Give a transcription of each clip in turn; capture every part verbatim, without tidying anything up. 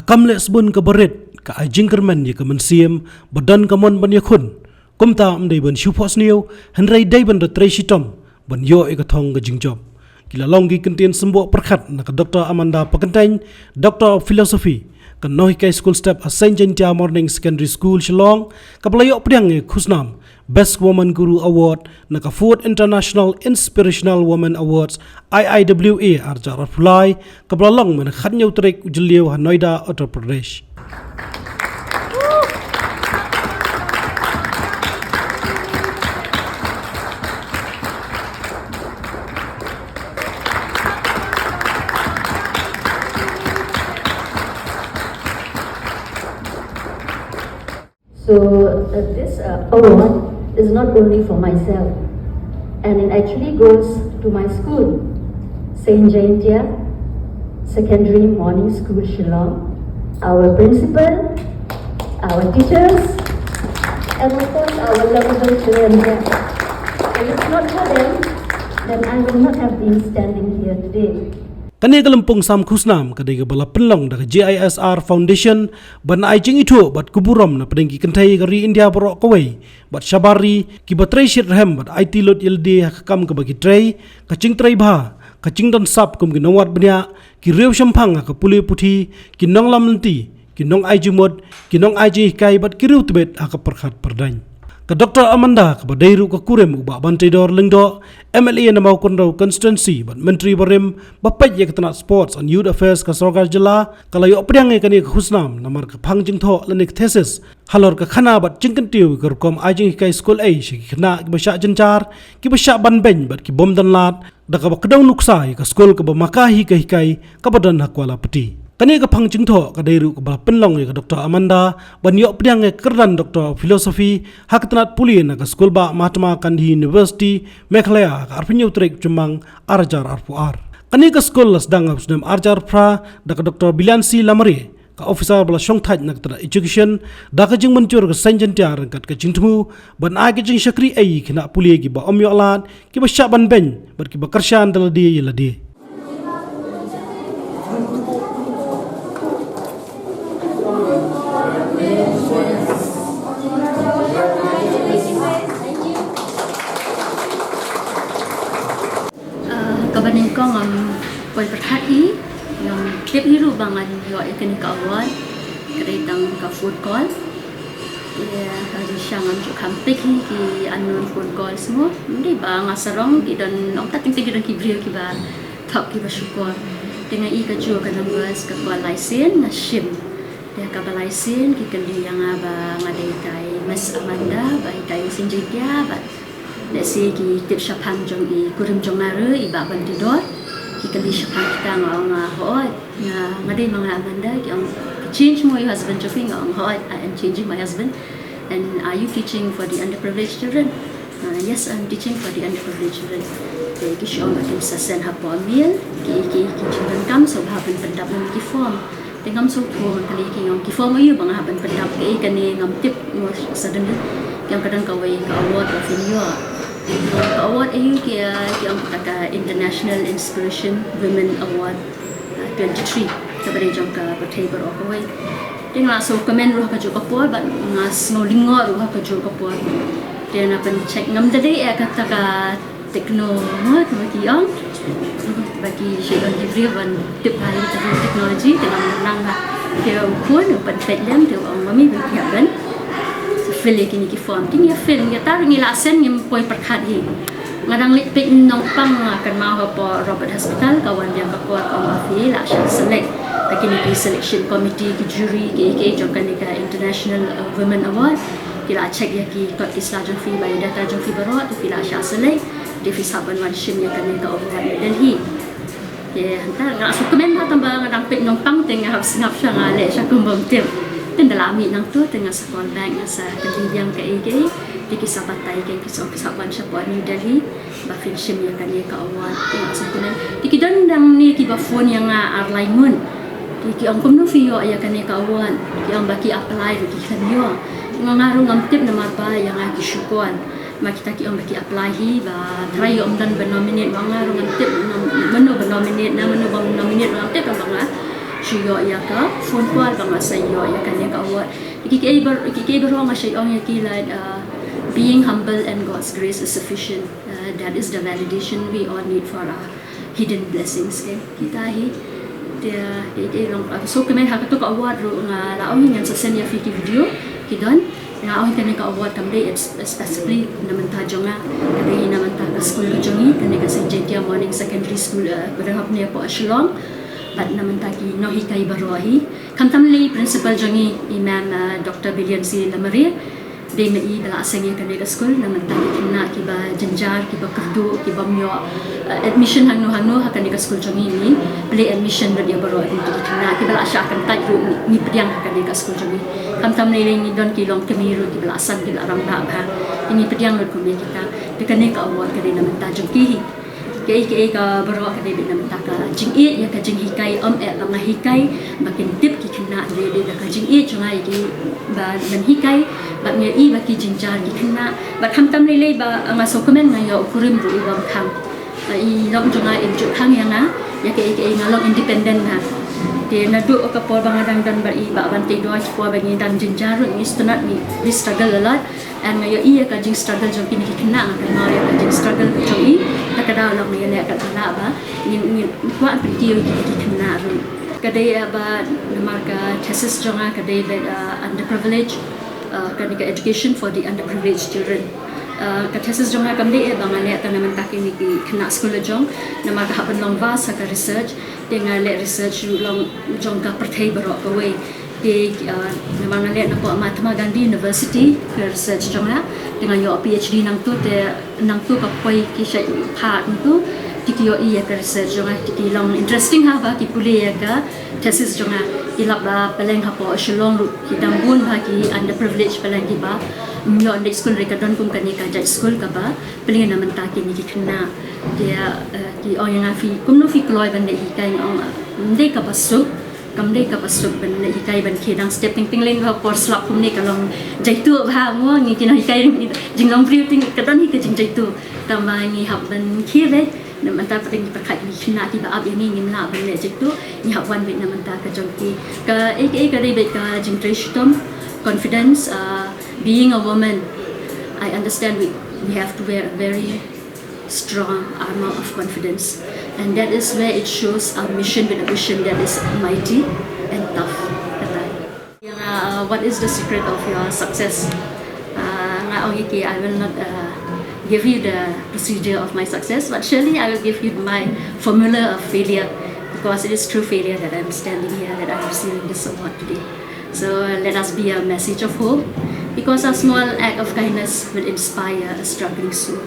Kam leh sbun kaba rit, ka ai jingkyrmen ïa ka mynsiem, ba don ka mon ban ïakhun. Kumta ym dei ban shu phohsniew, hynrei dei ban da trei shitom, ban ïoh ïa ka thong ka jingjop. Ki la long ki kyntien symboh pyrkhat na ka Doctor Amanda Pakyntein, Doctor of Philosophy, ka nonghikai skul step ha Saint Jaintia Morning Secondary School Shillong, kaba la ïoh pdiang ïa ka khusnam Best Woman Guru Award na ka Fourth International Inspirational Women Awards, I I W A, arhajar arphew lai, kaba la long mynne ka khathynñiew tarik u Jylliew ha Noida, Uttar Pradesh. So uh, this uh, award is not only for myself, and it actually goes to my school, Saint Jaintia Secondary Morning School Shillong, our principal, our teachers, and of course our lovable children here. If it's not for them, then I would not have been standing here today. Kane ka lympung sam khusnam ka dei kaba la pynlong da ka G I S R Foundation ban ai jingithuh bad ka burom na pdeng ki kynthei ka ri India baroh kawei bad shabar ri kiba trei shitrhem bad aiti lut ïalade ha ka kam kaba ki trei, ka jingtrei bha, ka jingdon sap kum ki nongwad bniah, ki riewshemphang ha ka pule puthi, ki nonglam lynti, ki nongai jingmut, ki nongai jinghikai bad ki riewtbit ha ka pyrkhat pyrdaiñ. Ka Doctor Amanda kaba dei ruh ka kurim u Bah Banteidor Lyngdoh, M L A na Mawkynrew Constituency bad Myntri barim ba peit ïa ka tnat Sports and Youth Affairs ka Sorkar Jylla, ka la ïoh pdiang ïa kane ka khusnam namar ka phang jingthoh lane ka thesis halor ka khana bad jingkyntiew ïa ka rukom ai jinghikai skul ei sha ki khynnah kiba shah jynjar, kiba shah ban beiñ bad ki bym don lad, da kaba kdew nuksa ïa ka skul kaba ma ka hi ka hikai kaba don ha Kuala Pti. Kane ka phang jingthoh ka dei ruh kaba la pynlong ïa ka Doctor Amanda ban ïoh pdiang ïa ka kyrdan Doctor of Philosophy ha ka tnat pule na ka skul bah Mahatma Gandhi University, Meghalaya, ha ka arphew hynñiew tarik u Jymmang arhajar arphew ar. Kane ka skul la sdang ha u snem arhajar phra da ka Doctor Biliansi Lamare, ka officer ba la shongthait na ka tnat education, da ka jingmynjur ka Saint Jaintia ryngkat ka jingthmu ban ai ka jingshakri ei ïa ki khynnah pule kiba ym ïoh lad, kiba shah ban beiñ bad kiba kyrshan da lade ïa lade. Ah, kaba nyngkong ngam poi pyrkhat hi, ngam tip hi ruh ba ngan ïoh ïa kane ka award. Ka dei tang ka phone call. Ïa, ka dei sha ngam ju kham pick hi ki unknown phone calls mo. Ym dei ba nga sarong, ki don, ong tat teng teng ki don ki briew kiba thok kiba shukor. Te nga i kajuh ka numbers, ka call lai sien, nga shim. Te kaba lai sien ki kylli ïa nga ba nga dei itai Miss Amanda ba itai Saint Jaintia bad lehse ki tip shaphang jong i kurim jong nga ruh i Bah Banteidor. Ki kylli shaphang kita, nga ong nga hooid, nga, nga dei ma nga Amanda. Ki ong, change mo ïa u husband jong phi? Nga ong hooid, I am changing my husband. And are you teaching for the underprivileged children? Uh, yes, I'm teaching for the underprivileged children. Te ki shu ong ba kim sa send hapoh mail ki, ki, ki jingdonkam, sngewbha ban pyndap ïa ki form. Te ngam sngewthuh, nga kylli ki, nga ong ki form aïu ba nga hap ban pyndap, kaei kane, ngam tip mo suddenly. Ki ong ka don kawei ka award ba phin ïoh. Ka award aïu? Ki, ki ong kata ka International Inspiration Women Award, uh, twenty-three, kaba dei jong ka pyrthei baroh kawei. Te nga la sngewkmen ruh ha kajuh ka por bad nga sngew lyngngoh ruh ha kajuh ka por. Te nga pyncheck, ngam da dei eh kata ka techno, ha, kaba ki ong. Ba ki shu don ki briew ban tip bha ïa ka technology, te ngam nang ba. Te u khun u pynpeit lem, te u ong, mummy, ba phi hap ban fill ïa kine ki form. Te ngi ïa fill, ngi ïa tar, ngi la send, ngim poi pyrkhat hi. Nga dang leit peit nongpang, nga kynmaw hapoh Robert Hospital, ka wan biang ka por, ka ong ba phi la shah select. Ka kine ki selection committee, ki jury, ki, ki jong kane ka International, uh, Women Award. Ki la check ïa ki kot ki sla jong phi, biodata jong phi baroh, te phi la shah select. Te phi sa ban wan shim ïa kane ka award na Delhi. Te hynta nga la sngewkmen bha, tang ba nga dang peit nongpang, te nga hap sngap sha, nga leh sha kum bym tip. Te ynda la mih nangto, te nga sa call back, nga sa kylli biang kaei kaei. Te ki sa batai, ki sa, ki sa wan shapoh New Delhi ba phin shim ïa kane ka award. Te nga sngewkmen. Te ki don nangne kiba phone ïa nga ar lai ngut. Te ki ong, kumno phi ïoh ïa kane ka award? Ki ong ba ki apply ruh ki khlem ïoh. Nga, nga ruh ngam tip namar ba ïa nga ki shu call. Ma kita ki ong ba ki apply hi, ba trai ïoh ym don ba nominate, ma nga ruh ngam tip, ngam, mano ba nominate, na mano ba nominate ruh ngam tip, ba nga Shu ïoh ïa ka phone call ba nga sa ïoh ïa kane ka award. Ki ki bar ki ki baroh nga sa ong ïa ki la, uh, being humble and God's grace is sufficient. Uh, that is the validation we all need for our hidden blessings, okay? Kita hi. Te, eh, eh, long, uh, so kmen ha kato ka award ruh nga la ong ngan sa send ïa phi ki video ki don. Nga ong kane ka award kam dei es-, specifically na mynta jong nga. Ka dei na mynta ka skul ka jong ngi, kane ka Saint Jaintia Morning Secondary School, uh, ba don hapdeng hapoh Shillong. Bad na mynta ki nonghikai baroh hi. Khamtam lei principal jong ngi, i Ma'am, uh, Doctor Billiam C Lamare. Dei ma i ba la seng ïa kane ka skul, na mynta ki khynnah kiba jynjar, kiba kyrduh, kibym ïoh, uh, admission hangno hangno ha kane ka skul jong ngi, ngi plie admission lut ïa baroh ki khynnah kiba la shah kyntait ruh ngi, ngi pdiang ha kane ka skul jong ngi. Khamtam lei lei ngi don ki longkmie ruh kiba la san, kiba la rangbah bha. Ngi pdiang lut kum ïa kita. Te kane ka award ka dei na mynta jong ki hi. Kaei kaei ka baroh ka dei beit na mynta ka jingïeit ïa ka jinghikai, ym eh ba nga hikai, ba kin tip ki khynnah, dei dei da ka jingïeit jong nga ïa ki ba ngan hikai, bad nga i ba ki jynjar ki khynnah, bad khamtam lei lei ba nga sngewkmen nga ïoh u kurim ruh u bym khang. Ba i lok jong nga im ju khang ïa nga, ïa kaei kaei nga long independent nga. Te naduh ka por ba nga dang don bad i Bah Banteidoi, por ba ngi dang jynjar ruh ngi sngewtynnat, ngi struggle a lot. And nga ïohi ïa ka jingstruggle jong kine ki khynnah, nga kynmaw ïa ka jingstruggle jong i. Ta ka daw long nga ïaleh katba lah ba ngin, ngin kwah pynkiew ïa ki khynnah ruh. Ka dei, eh, ba namar ka thesis jong nga ka dei ba, eh, underprivileged, eh, kane ka education for the underprivileged children. Eh, ka thesis jong nga kam dei, eh, ba nga leh tang na mynta kine ki khynnah skul la jong, namar ka hap ban long vast ha ka research. Te nga leh research ruh long jong ka pyrthei baroh kawei. Te, uh, namar nga leh napoh Mahatma Gandhi University ka research jong nga. Te nga ïoh PhD nangtu, te nangtu ka poi ki shait phah nangtu. Te ki ïohi ïa ka research jong nga, te ki long interesting ha ba ki pule ïa ka thesis jong nga. Ki lap ba pylleng hapoh Shillong ruh ki dang bun bha ki underprivileged, pylleng kiba ym ïoh leit skul, re ka don kum kane ka jait skul kaba plie na mynta kine ki khynnah. Te, uh, ki ong ïa nga, phi kumno phi kloi ban leit hikai? Nga ong, uh, ym dei kaba suk. Kam dei kaba suk ban leit hikai ban khie dang step, teng teng lei ba por slap kumne ka long jaituh bha mo, ngi ki nonghikai, jinglong briew teng ka don hi ka jingjaituh. Tangba ngi hap ban khie beit, na mynta pat ngi pyrkhat ngi khynnah kiba ap ïa ngi, ngim lah ban leh jaituh, ngi hap wan beit na mynta ka jong ki. Kaei kaei ka dei beit ka jingtrei shitom, confidence, uh, being a woman. I understand we, we have to wear a very strong armor of confidence. And that is where it shows our mission with a vision that is mighty and tough. Kata. Ïa nga, uh, what is the secret of your success? Uh, nga ong ïa ki, I will not, uh, give you the procedure of my success, but surely I will give you my formula of failure, because it is through failure that I'm standing here, that I'm receiving this award today. So, uh, let us be a message of hope, because a small act of kindness will inspire a struggling soul.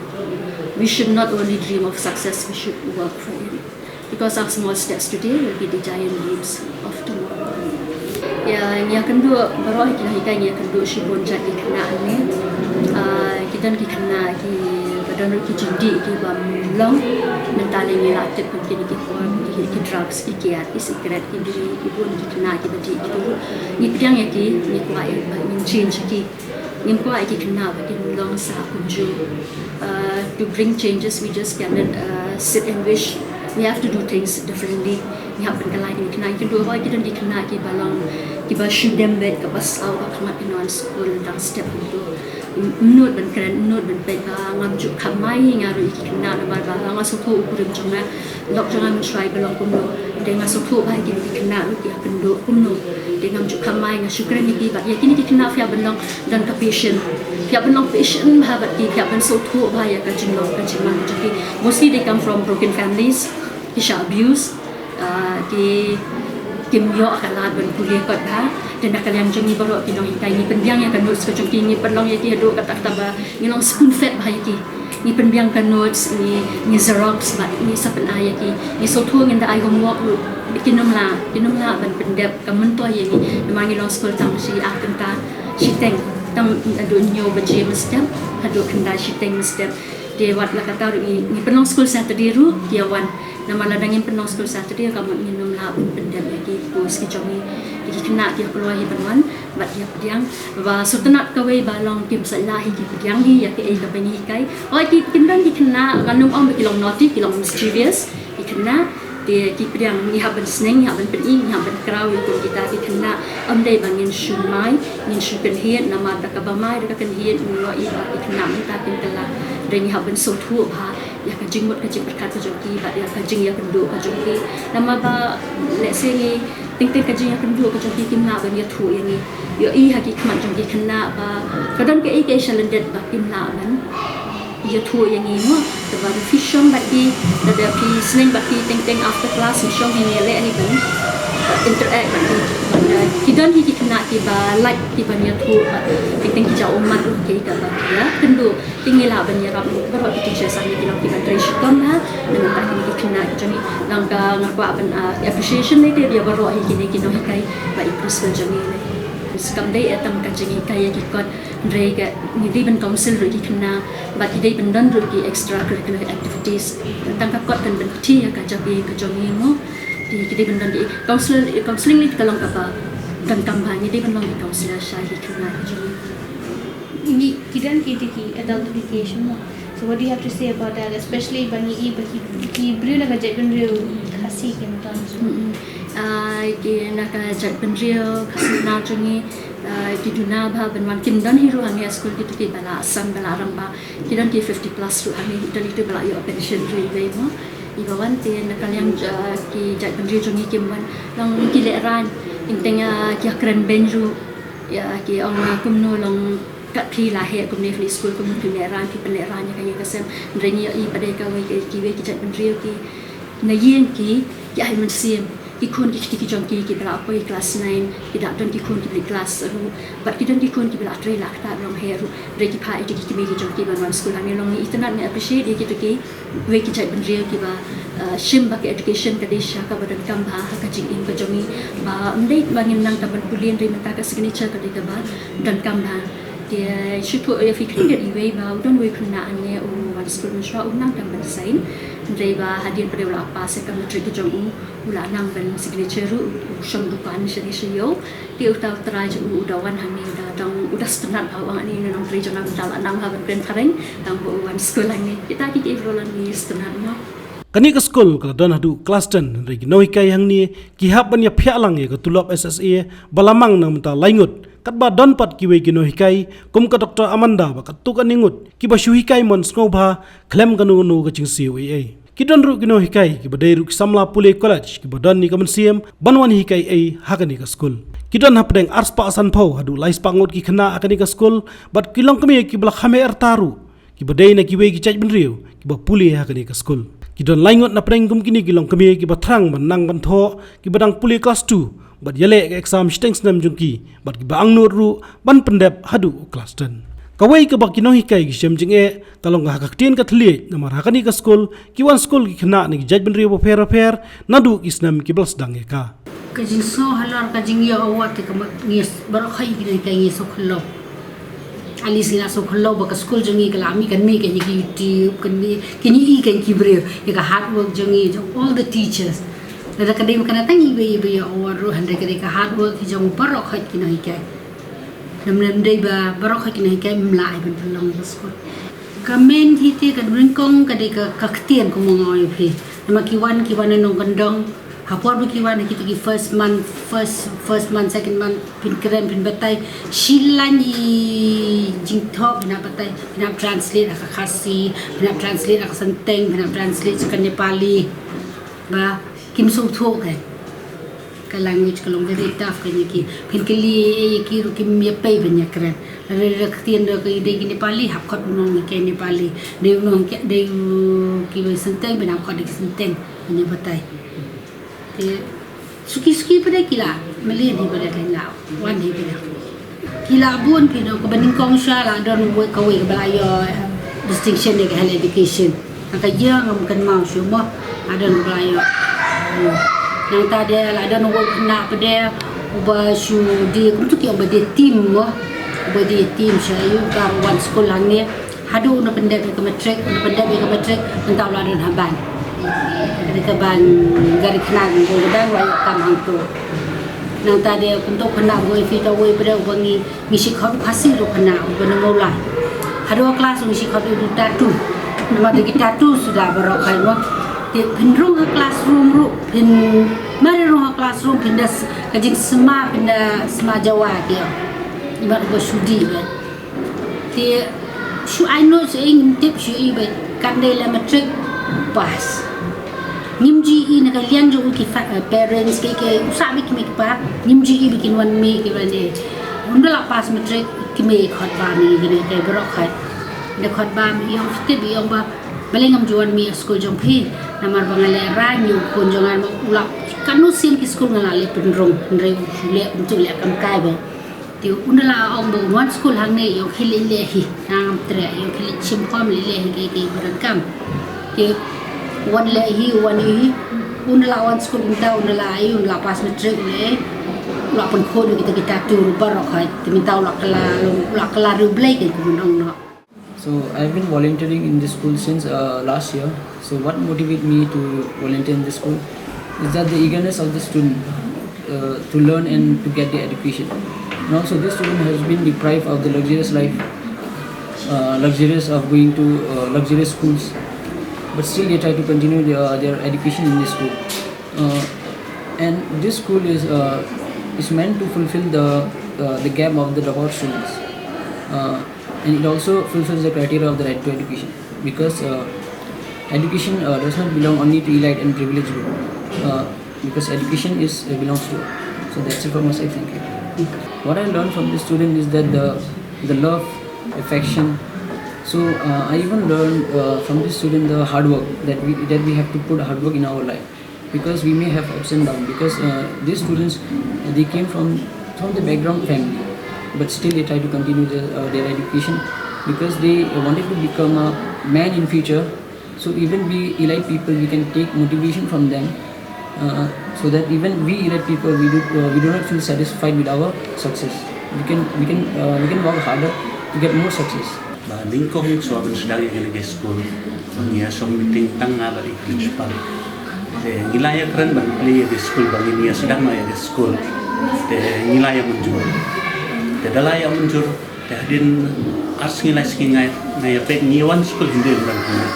We should not only dream of success, we should work for it. Because our small steps today will be the giant leaps of tomorrow. Ïa, ngi ïakynduh, baroh hi ki nonghikai ngi ïakynduh shibun jait ki khynnah hangne. Ah, ki don ki khynnah kiba don ruh ki jingdih kibym long. Mynta lei ngi la tip kum kine ki por, ki, ki drugs, ki kiad, ki cigarette, ki biri, ki bun ki khynnah kiba dih, ki bun. Ngi pdiang ïa ki, ngi kwah ïa ba ngin change ïa ki. Ngim kwah ïa ki khynnah ba kin long sah kumjuh. Uh, to bring changes, we just cannot, uh, sit and wish. We have to do things differently. Ngi hap ban kylla ïa ki khynnah. Ngi kynduh ba ki don ki khynnah kiba long, kiba shu dem beit, kaba saw, ba khmat ki wan skul tang step kumto. Ym nud ban kren, ym nud ban peit ba ngam ju kham mai nga ruh ïa ki khynnah namar ba nga sngewthuh u kurim jong nga. Lok jong nga mynshuwa ba long kumno. Te nga sngewthuh ba ïa kine ki khynnah ruh ki ïakynduh kumno. Te ngam ju kham mai, nga shu kren ïa ki, bad ïa kine ki khynnah phi hap ban long, don ka patient. Phi hap ban long patient bha bad ki, phi hap ban sngewthuh bha ïa ka jinglong ka jingman jong ki. Mostly they come from broken families, ki shah abuse, ah, ki, kim ïoh ka lad ban pule kot bha. Te na ka liang jong ngi baroh ki nonghikai ngi pynbiang ïa ka notes ka jong ki, ngi pynlong ïa ki haduh katta katta ba ngi long spoon fed bha ïa ki. Ngi pynbiang ka notes, ngi, ngi xerox bad ngi sa pyn-ai ïa ki. Ngi sngewthuh ngin da ai homework ruh, kin ym lah, kin ym lah ban pyndep, kam myntoi ïa ngi. Namar ngi long skul tang shi ar kynta shiteng, tang haduh hynñiew baje mynstep haduh khyndai shiteng mynstep. Te wat la katta ruh ngi, ngi pynlong skul Saturday ruh ki ïa wan. Namar lada ngim pynlong skul Saturday, ka mut ngin ym lah ban pyndep ïa ki post ki jong ngi. Ki khynnah ki ïa kloi hi ban wan bad ïa pdiang. Ba sngewtynnat kawei ba long kim sa lah hi ki pdiang hi ïa kaei kaba ngi hikai. Hooid, ki, kin don ki khynnah, ngan ym ong ba ki long naughty, ki long mischievous ki khynnah. Te ki pdiang ngi hap ban sneng, ngi hap ban pyni, ngi hap ban kraw ïa kum kita ki khynnah. Ym dei ba ngin shu mai, ngin shu kynhied, namar da kaba mai da ka kynhied ngi ïohi ba ki khynnah mynta kin kylla. Dei ngi hap ban sngewthuh bha ïa ka jingmut ka jingpyrkhat ka jong ki bad ïa ka jingïakynduh ka jong ki. Namar ba lehse ngi teng teng ka jingïakynduh ka jong ki kim lah ban ïathuh ïa ngi. Ïohi ha ki khmat jong ki khynnah ba ka don kaei kaei sha lyndet ba kim lah ban ïathuh ïa ngi mo. Te ba phi shong bad ki, te ba phi sneng bad ki teng teng after class, phi shong hi ngi leh hi ban interact bad ki. Ki don hi ki khynnah kiba lait kiba ïathuh bad teng teng ki jaw ummat ruh ki kaba ïakynduh. Te ngi lah ban ïarap baroh ki teachers, ngi ki long kiba trei shitom ha. Namar ba kine ki khynnah ki jong ngi, nang ka nga kwah ban, ah, appreciation ne te ïa baroh hi kine ki nonghikai bad i principal jong ngi ne. Kam dei tang ka jinghikai ïa ki kot, hynrei ka ngi dei ban counsel ruh ki khynnah bad ki dei ban don ruh ki extracurricular activities. Tang ka kot kan ban kti ïa ka jabieng ka jong ngi mo. Ki, ki dei ban don ki counselor, counseling ne ka long kaba donkam bha, ngi dei ban long ki counselor sha ki khynnah ki jong ngi. Ngi ki don ki te ki adult education mo. So what do you have to say about that, especially ba ngi i ba ki, ki briew na ka jaitbynriew Khasi ki don? Mm-mm. Ah, ki na ka jaitbynriew Khasi na jong ngi, ah, ki duna bha ban wan, kim don hi ruh hangne ha skul kito kiba la Assam ba la rangbah. Ki don ki fifty plus ruh hangne, don kito ba la ïoh pension ruh iwei mo. Iba wan te na ka liang, ah, ki jaitbynriew jong ngi kim wan. Long ki lehraiñ, teng teng, ah, ki ïakren beiñ ruh. Ïa ki ong, ah, kumno long kat phi la heh kumne phi skul, kumno phi lehraiñ, phi pynlehraiñ ïa ka ïing ka sem. Hynrei ngi ïohi pat de kawei ka, kiwei ki jaitbynriew ki na ïing ki, ki ai mynsiem. Ki khun ki kti ki jong ki kiba la poi class nine, ki dang don ki khun kiba leit class ruh. Bad ki don ki khun kiba la trei la ktah long heh ruh. Hynrei ki phah ïa ki kmie ki jong ki ban wan skul hangne. Long ngi itynnad, ngi appreciate ïa kito ki wei ki jaitbynriew kiba, uh, shim ba ka education ka dei shisha kaba donkam bha ha ka jingim ka jong ngi. Ba ym dei ba ngin nang tang ban pule, hynrei mynta ka signature ka dei kaba donkam bha. Te shu thuh ïa phi khyndit iwei ba u don uwei u khynnah hangne u wan skul mynshuwa, u nang tang ban sign. Hynrei ba hadien pat de u la pass ïa ka matric ka jong u, u la nang ban signature ruh, u shong dukan sha dei sha ïew. Te uta u trai jong u u da wan hangne, u da dang, u da sngewtynnat bha, u ong, "Ani, nongtrei jong nga mynta la nang bha ban kren phareng, tang ba u wan skul hangne." Kita ki ki ruh la ngi sngewtynnat mo. Kane ka skul ka la don haduh klas ten, hynrei ki nonghikai hangne ki hap ban ïaphiah lang ïa ka tulop S S A ba la mang na mynta lai ngut. Katba don pat kiwei ki nonghikai kum ka Doctor Amanda bad katto katne ngut kiba shu hikai mon sngewbha khlem kano kano ka jingsiew ei ei. Ki don ruh ki nonghikai kiba dei ruh ki samla pule college kiba don ïa ka mynsiem ban wan hikai ei ha kane ka skul. Ki don hapdeng arspah sanphew haduh laispah ngut ki khynnah ha kane ka skul, bad ki longkmie kiba la kham heh rta ruh kiba dei na kiwei ki jaitbynriew kiba pule ha kane ka skul. Ki don lai ngut na pdeng kum kine ki longkmie kiba thrang ban nang ban thoh, kiba dang pule klas two bad ïaleh ka exam shiteng snem jong ki, bad kiba angnud ruh ban pyndep haduh klas ten. Kawei kaba ki nonghikai ki shem jingeh ka long ha ka ktien ka thylliej, namar ha kane ka skul ki wan skul ki khynnah na ki jaitbynriew bapher bapher naduh ki snem kiba la sdang ïa ka. Ka jingsngew halor ka jingïoh award te ka mut ngi baroh khoit ki nonghikai ngi sngewkhlaiñ. At least ngi la sngewkhlaiñ ba ka skul jong ngi ka la mih, kan mih kein ki YouTube, kan mih kein ki briew ïa ka hard work jong ngi, jong all the teachers. Lada ka dei ma ka na tang iwei iwei award ruh, hynrei ka dei ka hard work jong baroh khoit ki nonghikai. Namar ym dei ba baroh khoit ki nonghikai ym lah ban pynlong ïa ka skul. Ka main hi te ka nyngkong ka dei ka, ka ktien kumba nga ong ïa phi. Namar ki wan, ki wan na nongkyndong. Ha por ba ki wan ha kito ki first month, first, first month, second month, phin kren, phin batai. Shi laiñ i jingthoh phin hap batai, phin hap translate ha ka Khasi, phin hap translate ha ka Synteng, phin hap translate ha ka Nepali. Ba kim sngewthuh kein. Ka language ka long very tough kein ïa ki. Phin kylli ïa ki ruh kim ïa pei ban ïa kren. Lada ka ktien da ka dei ki Nepali, hap khot u nong ki Nepali. Dei u nong ki, dei u kiwei Synteng, phin hap khot da ki Synteng ban ïa batai. Te suki suki pat de ki la mlien hi pat de, ki la wan hi pat de. Ki la bun, phi, kaba nyngkong shuwa la don uwei, kawei kaba la ïoh, eh, distinction ïa ka health education. Na ka ïa ngam kynmaw shuh mo, la don kaba la ïoh. Nangta de la don uwei u khynnah pat de uba shu dei, kumto ki ong, uba dei team mo. Uba dei team sha ïu ka wan skul hangne. Haduh u na pyndep ïa ka matric, u na pyndep ïa ka matric, mynta u la don ha band. Dei ka band Gari Khnang, u dang la ïoh kam hangto. Nangta de kumto khynnah, uwei phi, uwei pat de uba ngi, ngi shu khot u Khasi ruh khynnah uba na Mawlai. Haduh klas ngi shu khot u tattoo. Namar dei ki tattoo suda baroh khoit mo. Te phin rung ha classroom ruh, phin, mar rung ha classroom, phin da s-, ka jingsma, phin da sma jawa te. Imat ba shu dih beit. Te shu ai note sha i, ngim tip shu i beit. Kan dei la matric pass. Ngim ju i na ka liang jong u ki fa-, eh, parents, ki, ki, u sah beit ki mei ki pa, ngim ju i beit kin wan mih ki wan eh. Ynda la pass matric, ki mei khot ba mih, ki mei ki baroh khot. Da khot ba mih, ong tip, ong ba, balei ngam ju wan mih skul jong phi. Namar ba nga lehrain ïa u khun jong nga, u la, katno sien ki skul nga la leh pynrung, hynrei u shu leh, um ju leh kam kai beit. Te ynda la ong ba un wan skul hangne, ïa u khie leh leh hi. Ngam treh, ïa u khie leh shim kham leh leh hi, ki, ki ba donkam. Te wan leh hi, wan hi. Ynda la wan skul mynta, ynda la ai, ynda la pass matric leh. U la pynkhot ïa kita kita tur baroh hi. Te mynta u la kylla, u la kylla riewblei, ki kumno noh. So I've been volunteering in this school since uh, last year. So what motivated me to volunteer in this school is that the eagerness of the student uh, to learn and to get the education. And also, this student has been deprived of the luxurious life, uh, luxurious of going to uh, luxurious schools, but still they try to continue their, their education in this school. Uh, and this school is uh, is meant to fulfill the uh, the gap of the dropout students. Uh, and it also fulfills the criteria of the right to education, because uh, education uh, does not belong only to elite and privileged group, uh, because education is uh, belongs to all. So that's it from my side. Thank you. What I learned from this student is that the the love, affection. So uh, I even learned uh, from this student the hard work, that we that we have to put hard work in our life, because we may have ups and downs, because uh, these students uh, they came from from the background family, but still they try to continue their, uh, their education, because they wanted to become a man in future. So even we elite people, we can take motivation from them, uh, so that even we elite people, we do uh, we do not feel satisfied with our success. We can we can uh, we can work harder to get more success. Ba nyngkong shuwa ban sdang ïa kane ka skul, ba ngi ïa song meeting tang nga bad i principal. Te ngi la ïa kren ban plie ïa ka skul, ba ngin ïa sdang ïa ka skul. Te ngi la ïa mynjur. Te da la ïa mynjur, te hadien ar sngi lai sngi nga ïa peit ngi wan skul hynrei ban plie.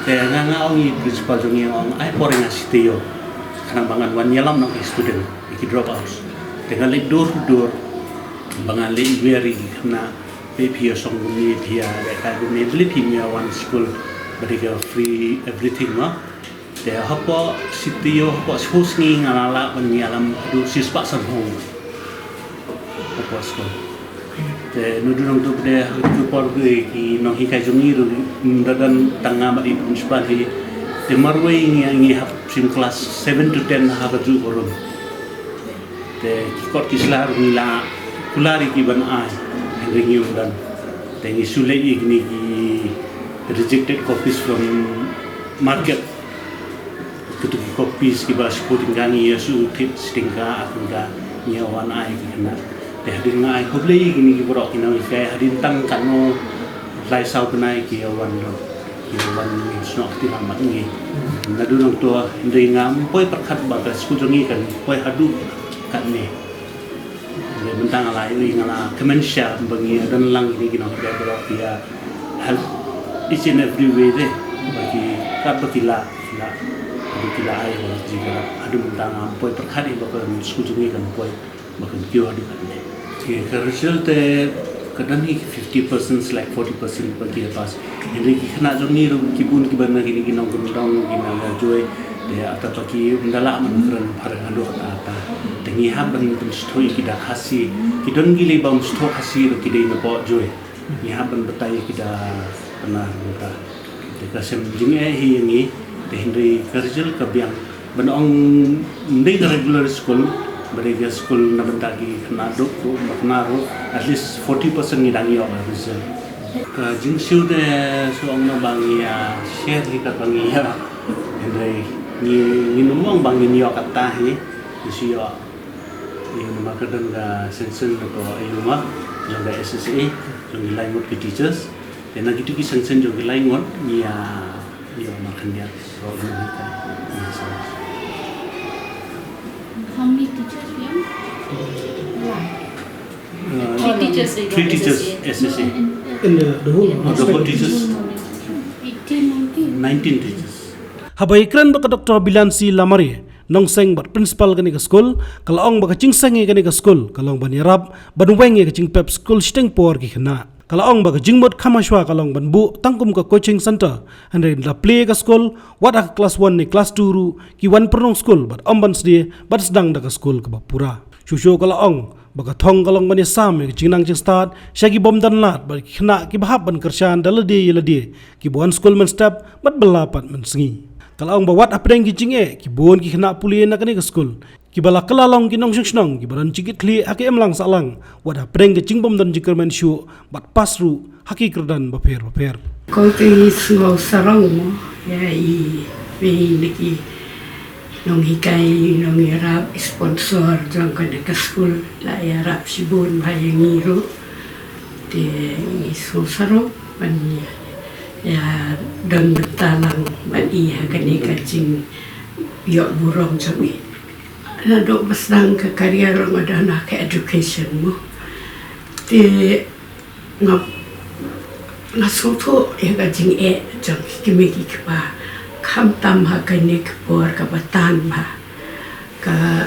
Te nga nga ong i principal jong ngi, ong ai por nga shi taïew. Khnang ba ngan wan ïalam na ki student, ki dropouts. Te nga leit door to door, ba nga leit wer ïa ki khynnah, phi ïa song kumne, phi ïa leh kai kumne, balei phim ïa wan skul, ba dei ka free everything, no? Te hapoh shi taïew, hapoh shiphew sngi nga la lah ban ïalam haduh shispah sanphew ngut hapoh skul. Te naduh nangta pat ha katu ka por ki nonghikai jong ngi ruh ym da don tang nga bad i principal hi. Te marwei ngi, ngi hap shim class seven to ten ha kajuh ka room. Te ki kot ki sla ruh ngi la kular ïa ki ban ai, hynrei ngi ym don. Te ngi shu leit ïa kine ki rejected copies from market. Kito ki copies kiba shiphew tyngka ngi ïa shu thied shi tyngka, ar tyngka, ngi ïa wan ai ki khynnah. Te hadien nga ai khublei ïa kine ki baroh ki nonghikai, hadien tang katno lai saw bnai ki ïa wan ruh. Ki wan snoh kti lang bad ngi. Naduh nangta hynrei ngam poi pyrkhat ba ka skul jong ngi kan poi haduh katne. Hynrei mynta nga la ïohi, nga la kmen shisha ba ngi don lang kine ki nonghikai baroh ki ïa help each and every way de. Ba ki kat ba ki lah, ki lah. Haduh ki la ai ba ki lah. Haduh mynta ngam poi pyrkhat ïa ba ka skul jong ngi kan poi. Ba kan kiew haduh katne. Te ka result te ka don hi fifty percent slash forty percent ba ki pass. Hynrei ki khynnah jong ngi ruh ki bun kiba na kine ki nongkyndong, ki na Jowai. Te ata ba ki ym da lah ban kren phareng haduh ata ata. Te ngi hap ban pynsngewthuh ïa ki da Khasi. Ki don ki lei bym sngewthuh Khasi ruh ki dei na Pokjowai. Ngi hap ban batai ïa ki da Pnar mynta. Te ka sem jingeh hi ïa ngi, te hynrei ka result ka biang. Ban ong ym dei ka regular school, ba dei ka school na bynta ki khynnah duk, duk, ba khynnah ruh, at least forty percent ngi dang ïoh ka result. Ka jingsiew te shu ong noh ba ngi ïa share hi katba ngi ïoh. Hynrei ngi, ngin ym ong ba ngin ïoh katta hi, ngi shu ïoh. Ïa, namar ka don ka sanction na ka, ïa, ma, jong ka S S A, jong ki lai ngut ki teachers. Te na kito ki sanction jong ki lai ngut, ngi ïa, ïa, ma, khyndiat. So, ïa, ïa, so. How many teachers we have? Uh, three teachers, three teachers, S S A. In the, the whole, the whole teachers. Eighteen, nineteen. Nineteen teachers. Haba ïakren bad ka Doctor Bilansi Lamare, nongseng bad principal kane ka skul, ka la ong ba ka jingseng ïa kane ka skul ka long ban ïarap ban weng ïa ka jingpep skul shiteng por ki khynnah. Ka la ong ba ka jingmut kham hashwa ka long ban buh tang kum ka coaching center, hynrei da plie ka skul, wat ha ka klas one ne klas two ruh, ki wan pyrnong skul bad ym ban sdie, bad sdang da ka skul kaba pura. Shuh shuh ka la ong ba ka thong ka long ban ïasam ïa ka jingnang jingstad sha ki bym don lad bad ki khynnah kiba hap ban kyrshan da lade ïa lade, kiba wan skul mynstep bad bylla pat mynsngi. Ka la ong ba wat hapdeng ki jingeh, ki bun ki khynnah pule na kane ka skul kiba la kylla long ki nongshong shnong kiba don jingkitkhlieh ha ka imlang sahlang, wat hapdeng ka jingbym don jingkyrmen shuh bad pass ruh ha ki kyrdan bapher bapher. Ko te i sngew sarong mo, ïa i, i na ki nonghikai, nongïarap, sponsor jong kane ka skul, la ïarap shibun bha ïa ngi ruh. Te i sngew sarong ban ïa, ïa don bynta lang bad i ha kane ka jingïoh burom jong i. Naduh ba sdang ka career nga don ha ka education mo. Te nga, nga sngewthuh ïa ka jingeh jong ki kmie ki kpa, khamtam ha kane ka por kaba tan bha. Ka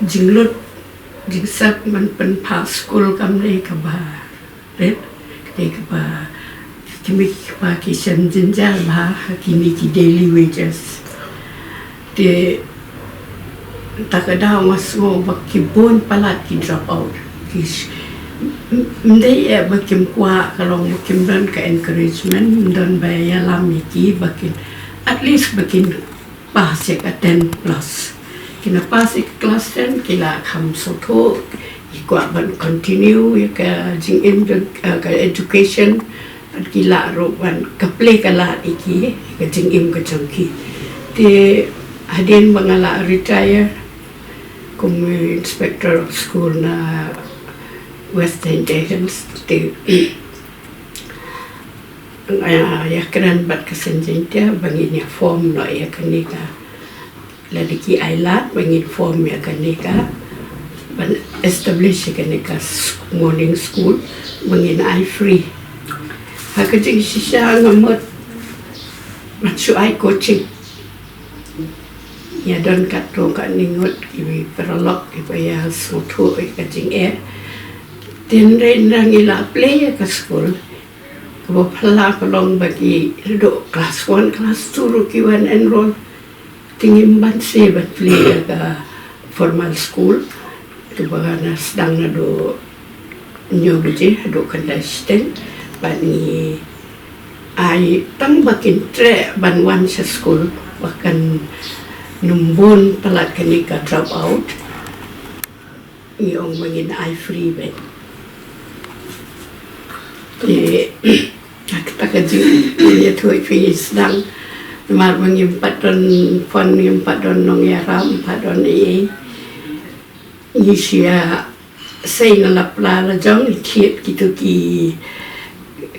jinglut jingsep ban pynpaw skul kam dei kaba rit, ka dei kaba ki kmie ki kpa ki shem jynjar bha ha kine ki daily wages. Te ta ka daw nga sngew ba ki bun palat ki drop out. Ki sh-, m-, m-, ym dei eh ba kim kwah, ka long ba kim don ka encouragement, ym don ba ïalam ïa ki ba kin, at least ba kin pass ïa ka ten plus. Ki na pass ïa ka class ten, ki la kham sngewthuh, ki kwah ban continue ïa ka jingim jong, eh, ka education, bad ki lah ruh ban, ka plie ka lad ïa ki, ïa ka jingim ka jong ki. Te hadien ba nga la retire kum inspector of school na West Jaintia Hills, te nga ïakren bad ka Seng Jaintia ba ngin ïa form noh ïa kane ka, lada ki ai lad ba ngin form ïa kane ka, ban establish ïa kane ka s-, morning school ba ngin ai free. Ha ka jingshisha nga mut ban shu ai coaching. Ïa don katto katne ngut ki paralok kiba ïa sngewthuh ïa ka jingeh. Te hynrei ynda ngi la plie ïa ka skul, kaba phylla ka long ba ki naduh class one, class two ruh ki wan enroll. Te ngim banse ban plie ïa ka formal school, kaba na sdang naduh hynñiew baje haduh khyndai shiteng, bad ngi ai tang ba kin treh ban wan sha skul, ba kan ym bun palat kane ka drop out. Ngi ong ba ngin ai free beit. Te kata ka jingïathuh phi sdang, namar ba ngim pat don phone, ngim pat don nongïarap, ngim pat don ei ei. Ngi shu ïa sei na la pla la jong, ngi thied kito ki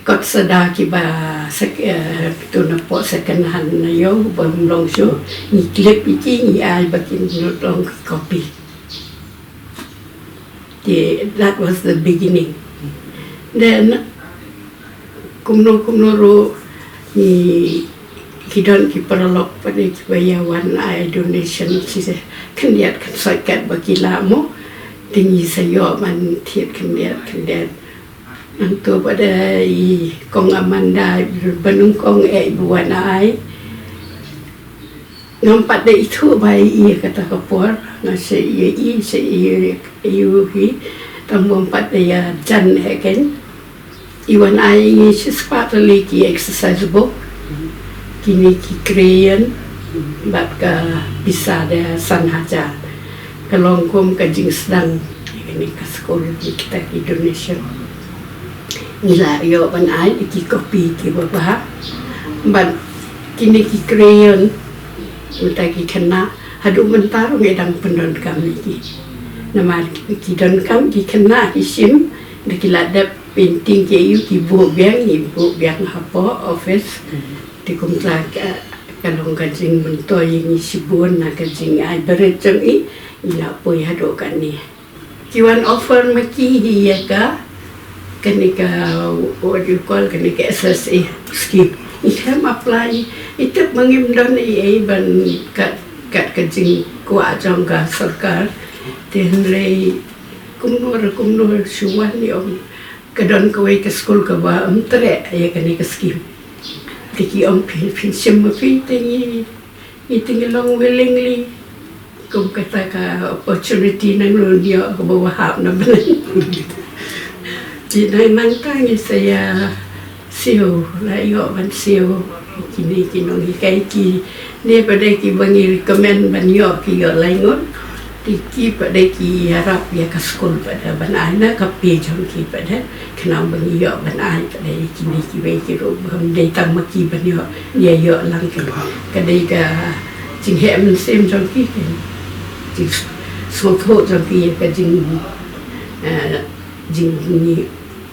kot sada kiba sek-, eh, kito na poh second hand na ïew ba ym long shuh, ngi clip ïa ki, ngi ai ba kin lut long ki copy. Te that was the beginning. Then kumno kumno ruh ngi, ki don ki paralok pat kiba ïa wan ai donation, ki khyndiat khynsoit katba ki lah mo. Te ngi sa ïoh ban thied khyndiat khyndiat. Nangta pat i Kong Amanda, i ba nyngkong eh iba wan ai. Ngam pat da ithuh ba i ïa kata ka por, nga shu ïohi, shu ïohi, tang ba ngam pat da ïa jan eh kein. I wan ai ïa ngi shispah tylli ki exercise book, kine ki crayon, bad ka pisa da san hajar. Ka long kum ka jingsdang ïa kane ka skul, ïa kita ki donation. Ngi la ïoh ban ai ïa ki copy kiba bha. Bad kine ki crayon, mynta ki khynnah, haduh mynta ruh ngi dang pyndonkam ïa ki. Namar ki, ki donkam, ki khynnah ki shim, da ki la dep painting ki ïa u, ki buh biang, ngi buh biang hapoh office. Te kumta ka, ka long ka jingmyntoi ïa ngi shibun na ka jingai barit jong i, ngi la poi haduh kane. Ki wan offer ma ki hi ïa ka, kane ka, what do you call, kane ka S S A scheme. Ngi khlem apply, Ite ba ngim don ei ei ban kat kat ka jingkwah jong ka sorkar. Te hynrei kumno re kumno shu wan ïa ong ka don kawei ka skul kaba ym treh ïa kane ka skim. Te ki ong phi phin shim ma phi te ngi ngi te ngi long willingly. Kum kata ka opportunity nang lun ïoh kaba wahap na bneng. Te nang nangta ngi sa ïa siew la ïoh ban siew kine ki nonghikai ki ne pat de ki ba ngi recommend ban ïoh ki ïoh lai ngut. Te ki pat de ki ïarap ïa ka skul pat de ban ai na ka pei jong ki pat de. Khnang ba ngi ïoh ban ai pat de kine kiwei ki ruh ba ym dei tang ma ki ban ïoh ïa ïoh lang ka dei ka jingheh mynsiem jong ki. Jingsngewthuh jong ki ka jing jing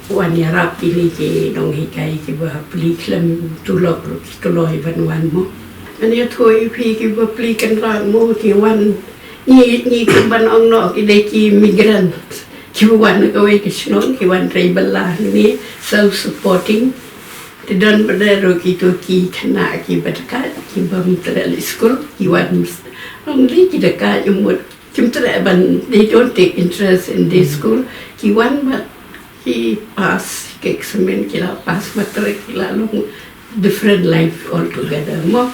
wan ïarap kine ki nonghikai kiba plie khlem tulop ruh ki kloi ban wan mo. Ngan ïathuh ïa phi kiba plie kynrad mo ki wan ngi ngi kum ban ong noh ki dei ki migrant kiba wan na kawei ka shnong ki wan trei bylla ne self supporting. Te don pat de ruh kito ki khynnah kiba dakaid kiba ym treh leit skul ki wan ong dei ki dakaid ym mut kim treh ban they don't take interest in this school ki wan bad ki pass ki exam ki la pass matric ki la long different life altogether mo.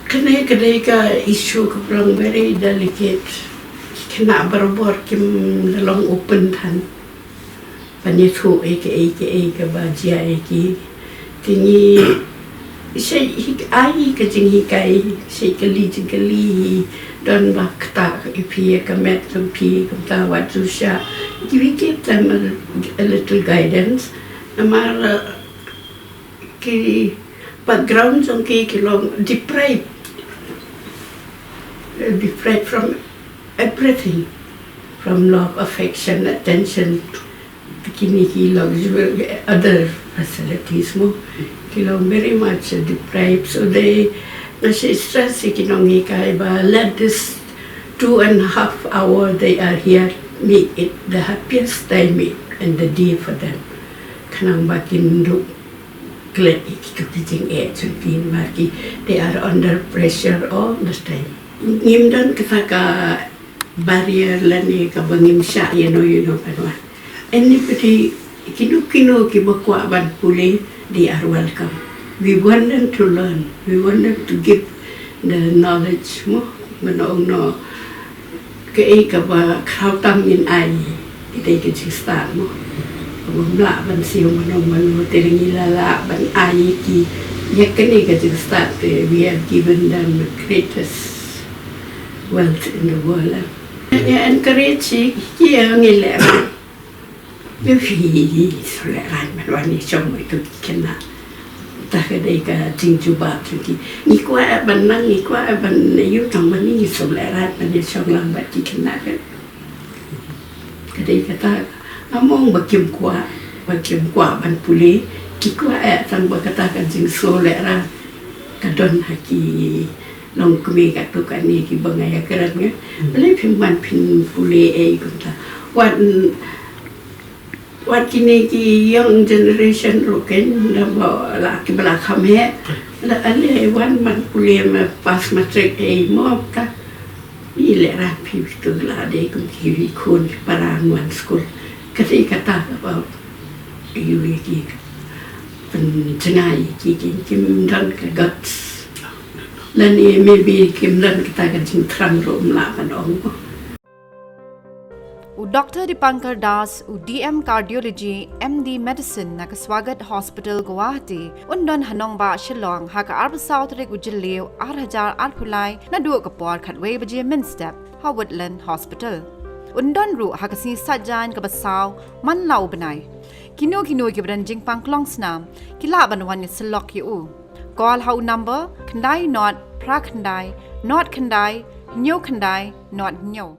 Kane ka dei ka issue kaba long very delicate. Ki khynnah barabor kim da long open than ban ïathuh ïa kaei kaei kaba jia ïa ki. Te ngi shait ai ka jinghikai shait kylli jingkylli hi. Don ba ktah ïa phi ïa ka met jong phi kumta wat ju shah. Ki we give them a, a little guidance. Namar ki background jong ki ki long deprived, deprived from everything, from love, affection, attention, kine ki luxury, other facilities mo ki long very much deprived. So they, nga shait stress ïa ki nonghikai ba let this two and a half hour they are here make it the happiest time in the day for them. Khnang ba kin duh klet ïa kito ki jingeh jong ki namar ki they are under pressure all the time. Ngim don kata ka barrier lane kaba ngim shah ïano ïano ban wan. Anybody kino kino kiba kwah ban pule they are welcome. We want them to learn. We want them to give the knowledge mo. Mano ong no kaei kaba khraw tam ngin ai. Ki dei ka jingstad mo. Kaba ym lah ban siew mano mano te ngi la lah ban ai ki ïa kane ka jingstad te we have given them the greatest wealth in the world. Ïa encourage ki ïa ngi leh. Ïa phi shu leh rai ban wan ïa shong ïa ki khynnah. Ta ka dei ka jingjubab jong ki. Ngi kwah ban nang ngi kwah ban ïa u tang ban ngi shu leh rai ban ïa shong lang bad ki khynnah ka. Ka dei kata ka mong ba kim kwah ba kim kwah ban pule ki kwah eh tang ba kata ka jingsngew leh rai ka don ha ki longkmie katto katne kiba nga ïakren nga. Balei phim ban phin pule ei kumta. Wat wat kine ki young generation ruh ken da ba la kiba la kham heh la ale wan ban pule ma pass matric ei mo ka. Ngi leh rai phi tu la dei kum ki wi khun ki para wan skul. Ka dei kata kaba ïa ki pynjngai ki ki kim don ka guts. Lane maybe kim don kata ka jingthrang ruh ym lah ban ong. U Doctor Dipankar Das, u D M Cardiology, M D Medicine na ka Swagat Hospital, Guwahati, un don ha nongbah Shillong ha ka arphew saw tarik u Jylliew ar hajar arphew lai naduh ka por khatwei baje mynstep ha Woodland Hospital. Un don ruh ha ka sngi Saitjaiñ kaba saw man la u bnai. Kino kino kiba don jingpang klong snam ki lah ban wan ïasyllok ïa u. Call ha u number khyndai nod phra khyndai nod khyndai hynñiew khyndai nod hynñiew.